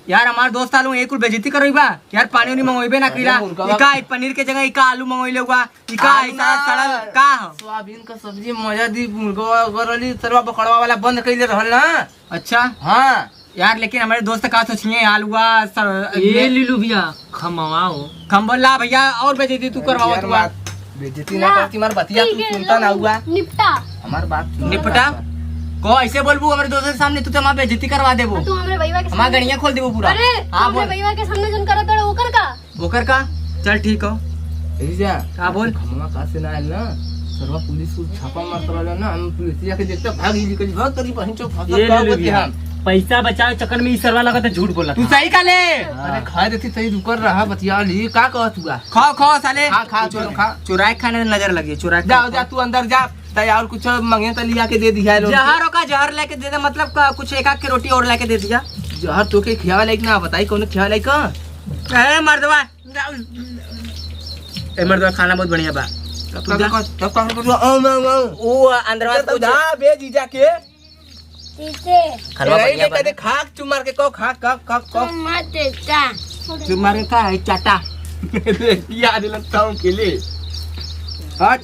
यार, हमार दोस्त आलू एक कुल बेइज्जती करई बा। यार, पानी उनी मंगोइबे ना अरे, कइला। मुर्गा इका बा। ई पनीर के जगह इका आलू मंगोइले हुआ। इका आलू ऐसा ना, सड़ल का ह? सोयाबीन का सब्जी मजा दी, मुर्गा वगैरह ली, सरवा बकड़वा वाला बंद कइले रहल ना। अच्छा। हाँ। यार, लेकिन हमरे दोस्त का सोचिए, आलूआ, स-, ए ये लीलू भैया, खमवा हो। खम बोला भैया, और बेइज्जती तू करवावत यार, हुआ। बात बेइज्जती ना ला, करती, हमार बतिया तू ठीक है, सुनता ना लो, हुआ। निपटा। हमार बात सुन। निपटा? को ऐसे बोलबू हमरे दोस्त के सामने, तू तो हमार बेइज्जती करवा देबू। हाँ, तू हमरे भैया के हमार सामने गड़िया खोल देबू पूरा। अरे, हाँ, तू हमरे बोल। भैया के सामने जन करत हड़, ओकर का? ओकर का? चल ठीक हो। ए जा, हाँ, बोल। खमवा का से ना आयल ना, सरवा पुलिस को छापा मारत रहल ना, हम पुलिसिया के देखते भाग ही निकल, भाग तेरी बहन चो, भाग, ये का ले ले होते भैया। हम? पैसा बचावे चक्कर में ई सरवा लगत है झूठ बोला तू था। सही का ले? हाँ। अरे खाए देती सही रुकर रहा, बतिया ली, का कहत हुआ? खाओ, खाओ साले। खा, खा, चुरा-, चुरा, खा। चुराए खाने में नजर लगी, चुराए खा, जाओ, खा। जा, तू अंदर जा, तै और कुछ मंगे तो लिया के दे दिया है लोग। जहर का, जहर लेके दे दे, मतलब का, कुछ एक आध के रोटी और लेके दे दिया। जहर तो के खियावे लायक ना बताई, कौन खियावे लायक का? ए मर्दवा, ए मर्दवा, खाना बहुत बढ़िया बा। तब तू का, जा। तब का, तब का, तब का, ओ, ओ, ओ। ओ, अंदरवा तब कुछ जा, बे जीजा के। पीछे। खलवा ए, बढ़िया ये बा। कदे खाक चुमार के को, खाक, खाक, खाक, खाक। तुम मत देता। चुमार के का है, चाटा। याद लगता हूँ के लिए। हट।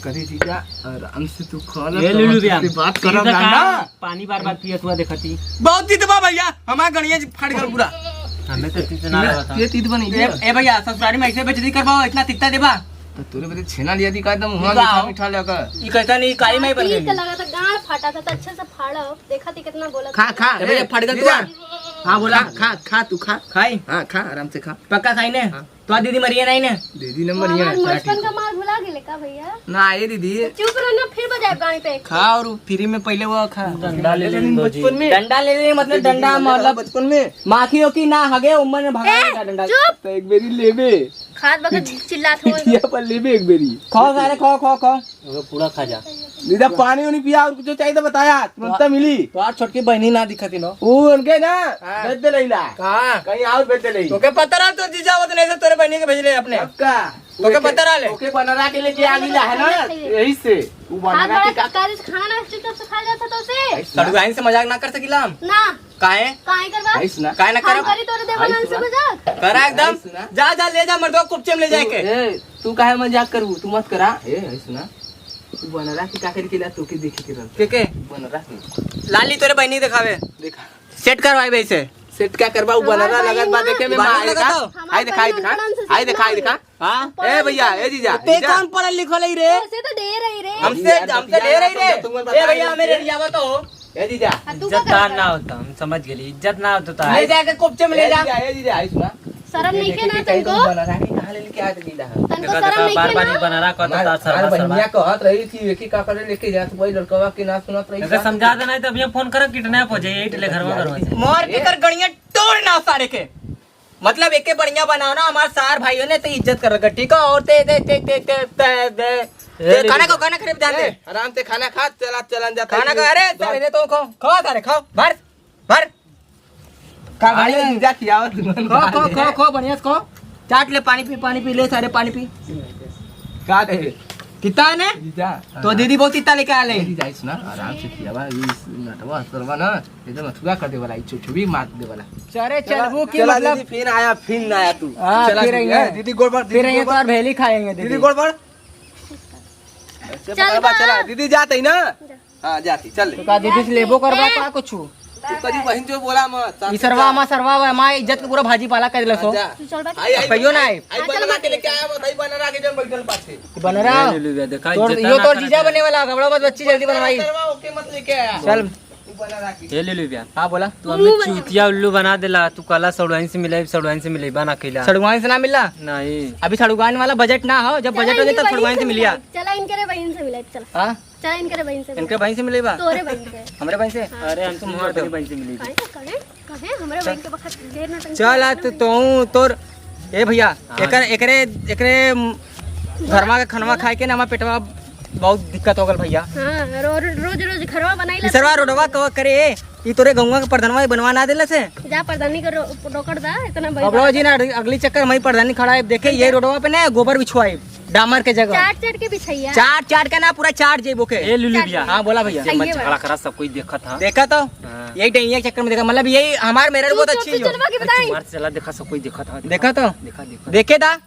करी जीजा, आराम से तू खा ला, ये तो लुलु हमसे भैया, बात करब सीधा ना, कहा, ना। पानी बार बार पियत हुआ देखती। बहुत तीत बा भैया, हमार गणिया जी फाड़ गल पूरा। हमें तो तीत ना लगता। ये तीत बनी ए, ए भैया, ससुरारी में ऐसे बेइज्जती करबा, इतना तीता देबा? तो तोरे बदे छेना लिया दी का एकदम मुंह मीठा मीठा लगा। ई कैसा नहीं, काई माई बन गई। तीत लगा था, गांड फाटा था, तो अच्छे से फाड़ो। देखा थी कितना बोला खा, था। खा, ए भैया, ए, फाड़ गल जीजा। तू। हाँ, बोला। खा, खा, खा, तू खा। खाई? हाँ, खा, आराम से खा। पक्का खाई ने? हाँ। तो दीदी मरिए नहीं ने? दीदी न मरिए हमार नहीं, चला बचपन ठीक का है। मार भुला गेले का भैया? ना, ए दीदी। चुप रहो ना, फिर बजाए गाड़ी पे। खा और फ्री में पहले वो खा। डंडा ले लेनी बचपन में। डंडा ले लेनी, मतलब डंडा, मतलब बचपन में। माखी ओखी ना हगे, उम्र में भगा ए, देगा डंडा। चुप। तो एक बेरी लेबे। खात बखत चिल्लात हो। खिया पर लेबे एक बेरी। खाओ सारे, खाओ, खाओ, खाओ। ओके, पूरा खा जा। दीदा, पानी उनी पिया और कुछ चाहिए तो बताया, तुरंत मिली। तोहार छोटकी बहनी ना दिखती नो। ऊ उनके ना, हाँ। भेज दे लैला। कहाँ? कहीं और भेज दे लई। तोके पता रहा, तोर जीजा आवत नहीं से तोरे बहनी के भेज ले अपने। पक्का। तोके पता रहा ले। ओके बनरा के लेके आ गईला है ना, यही से। ऊ बनरा के का खाना ना चुपचाप से खा जाता तो से। सड़ुआइन से मजाक ना कर सकीला हम। ना। काहे? काहे करबा? ऐस ना। काहे ना हम करब? करी तोरे देवानंद से मजाक? करा एकदम। ऐस ना। जा, जा, ले जा मर्दवा, कुपचे में ले जाए के। ए, तू काहे मजाक करबू? तू मत करा। ए, ऐस ना। तू बनरा के का करी के ला, तू के देखे के रहल। के, के? बनरा के। लाली तोरे बहनी देखावे। देखा। सेट करवाई वैसे। सेट का करबा? ऊ बनरा लगत बा देखे में। मार देखा तो। आई देखा, आई देखा। आई देखा, आई देखा। हाँ? ए भैया, ए जीजा, ते जीजा। कौन पढ़ल लिखल है रे? ऐसे तो दे रही रे। हमसे, यार, हमसे बतिया दे रही ना, रे। तुम बताइए ए भैया, हमें रे। रेडियावा तो हो। ए जीजा। आ, तू का इज्जतदार करता ना है? होता, हम समझ गेली, इज्जत ना होता। ले जाके कुपचे में ले ए जा। जीजा, ए जीजा, आई सुना। शर्म नहीं के ना तनको? बनरा के कहाँ ले लेके आ गईला है? तनको देखा, शर्म देखा, नहीं बार के बार ना? ये बनरा कहता हमार, था, सरवा, हमार सरवा। बहनिया कहत रही थी, एक ही का करे लेके जात, वही लड़कवा के ना सुनत रही। अगर समझा देना है तो अभी फोन करो, किडनैप हो जाए, यही ले घरवा, घरवा से। मार के कर गणिया तोड़ ना सारे के। मतलब, एके बढ़िया बनाओ ना, हमार सार भाइयों ने तो इज्जत कर रखा, ठीक है? और ते, ते, ते, ते, ते, ते, ते, ए, ते, खाना खाओ, खाना खाने पे ध्यान दे। ए, आराम से खाना खा, चला, चलन जा, खाना खा, अरे, सारे ने तो खाओ, खाओ सारे, खाओ, भर, भर। का अरे, भाई? जीजा खियाओ, तुम खो, खो, खो, खो, बढ़िया से खो। चाट ले, पानी पी, पानी पी, ले सारे पानी पी। का दे? कितना ने? जीजा। तो दीदी बहुत इतना लेके आ ले। जीजा, सुना, आराम से खियावा, इस नटवा, सरवा ना। एकदम अथुआ कर दे वाला, ई छुछुबी मार दे वाला। चले चला, चलबू की चला मतलब दीदी, फिर आया, फिर ना आया तू। हाँ, चला फिर दीदी, आएंगे। हैं? दीदी गोड़ पर, फिर दीदी आएंगे गोड़ तो पर। और भेली खाएंगे दीदी दीदी। गोड़ पर। ऐसे चल पकड़बा, बा। चला, दीदी जात ही ना? जा। हाँ, जाती, चल। तो का दीदी से लेबो करबा ए। का कुछ? तू कभी बहन जो बोला मत, साथ ई सरवा, में मा सरवा, मा इज्जत के पूरा भाजी पाला कर दिला सो। जा। तू चल बा। आई, आई, कहियो ना आई। आई हाँ, चल बनरा बा। के लेके आया, बताई बनरा के जन बैठल पाछे। बनरा। ले, ले, ले, देखा, तोर, इज्जत यो ना तोर ना जीजा करे। बने वाला, गबड़ा मत बच्ची जल्दी बनवाई। सरवा, ओके मत लेके आया। चल। ये ले लो भैया। हाँ, बोला। तू हमें चूतिया उल्लू बना देला, तू कहला सड़ुआइन से मिले, सड़ुआइन से मिले, बना कैला। सड़ुआइन से ना मिला? नहीं। अभी सड़ुआइन वाला बजट ना हो, जब चला बजट हो जाए इनके तब बहिन सड़ुआइन से से मिलिया। मिला। चला इनके रे बहन से मिला, चला। हाँ? चला इनके रे बहन से इनके मिला। बहन से मिले बा? तोरे बहन से। हमरे बहन से? हाँ। अरे, हम तो मुँह अपनी बहन से मिले। काहे, काहे, काहे? हमरे चल। बहन के बखत ढेर नौटंकी चल, आ करत तो हमें। तू तोर, ए भैया, हाँ। एकर, एकरे, एकरे घरमा के खनवा खाए के ना, हमार पेटवा बहुत दिक्कत हो गल भैया। हाँ, रो-, रो-, रोज रोज घरवा बनाई ई ला। सरवा रोडवा क-, करे, ई तोरे गौवा के प्रधानवा बनवा ना देला से? जा प्रधानी को रो-, रोकड़ दा, इतना अब रोज ही ना, अगली चक्कर में प्रधानी खड़ा है, देखे ये रोडवा पे ना गोबर बिछवाई, डामर के जगह। चाट चाट के बिछैया। चाट चाट के ना, पूरा चाट जेबो के। ए लुलु भैया। हाँ, बोला भैया। ये मत झगड़ा करा, सब कोई देखत हा। देखा तो? हाँ। यही डैनिया के चक्कर में देखा, मतलब यही हमार मेहरारू बहुत अच्छी हो। चुपचाप चलवा के बताई। तुम्हारे से चला, देखा सब कोई देखा था, देखा तो? देखा, देखा। देखे दा,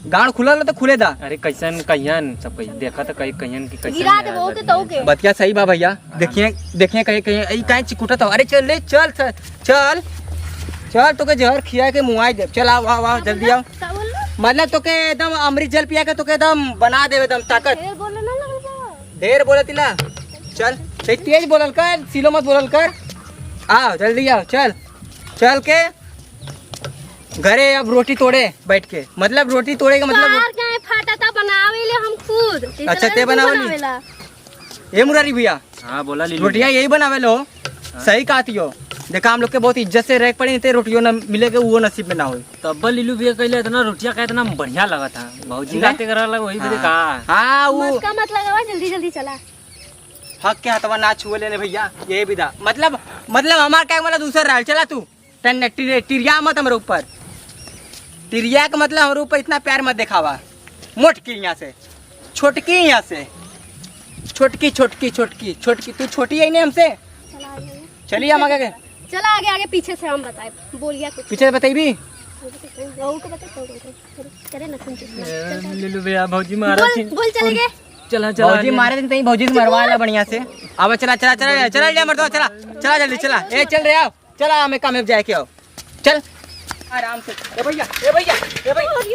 गाड़ खुला ला तो खुले दा। अरे कैसन कहियन सब कही, देखा तो कही, कहियन कि कैसन गिरा दे, वो के तो के। बतिया सही बा भैया, देखिए, देखिए कहीं, कहीं, ई काहे चिकुटा था? अरे चल ले, चल, चल, चल, चल, तोके जहर खिया के मुआई दे। चल, आओ, आओ, आओ, जल्दी आओ। का बोल रहा? मतलब तोके एकदम अमृत जल पिया के तोके एकदम बना देवे एकदम ताकत। ढेर बोले ना लगल बा। ढेर बोले तिला। चल, तेज तेज बोलल कर, सिलो मत बोलल कर। आओ, जल्दी आओ, चल। चल के घरे अब रोटी तोड़े बैठ के, मतलब रोटी तोड़े का मतलब तोहार काहे फाटा था, बनावे ले हम खुद। अच्छा, ते बनावे ली? बनावेला। ए मुरारी भैया, हाँ, बोला लीलू रोटियां भैया। यही बनावे लो। हाँ। सही कहती हो। देखा, हम लोग के बहुत इज्जत से रह के पड़ी, नहीं तो रोटियों न मिले के वो नसीब में ना होई। तब लीलू भैया कहले इतना रोटियां का इतना बढ़िया लगा था, भौजी हैं? खाते करा लगा वही बदे हाँ। कहा। हाँ, वो मस्का मत लगावा, जल्दी जल्दी चला। हक के हथवा ना छुए लेने भैया, यही विधा। मतलब, मतलब हमार क्या मतलब दूसर रहा, चला तू। टन-, टिर-, टिरिया मत हमरे ऊपर। टिरिया के मतलब हमरे ऊपर इतना प्यार मत दिखावा। मोटकी यहाँ से। छोटकी यहाँ से। छोटकी, छोटकी, छोटकी, छोटकी। तू छोटी है नहीं हमसे। चला आगे। चलिए हम आगे के। चला आगे, आगे पीछे से हम बताए। बोलिया कुछ। पीछे से बताइबी? बहू को बता, बहू को बता। करे ना, सुन, सुन, सुन। ए, लीलू भैया, भौजी मारा बोल, थी। बोल, चले गए। चला, चला, भौजी ले। मारे दिन तई भौजी से मरवा ला बढ़िया से। अब चला, चला, चला, चला, ले मर्दवा, चला। चला जल्दी, चला। ए, चल रे, आओ। चला, हमें काम में जाए के आओ। चल। आराम से। ए भैया, ए भैया, ए भैया।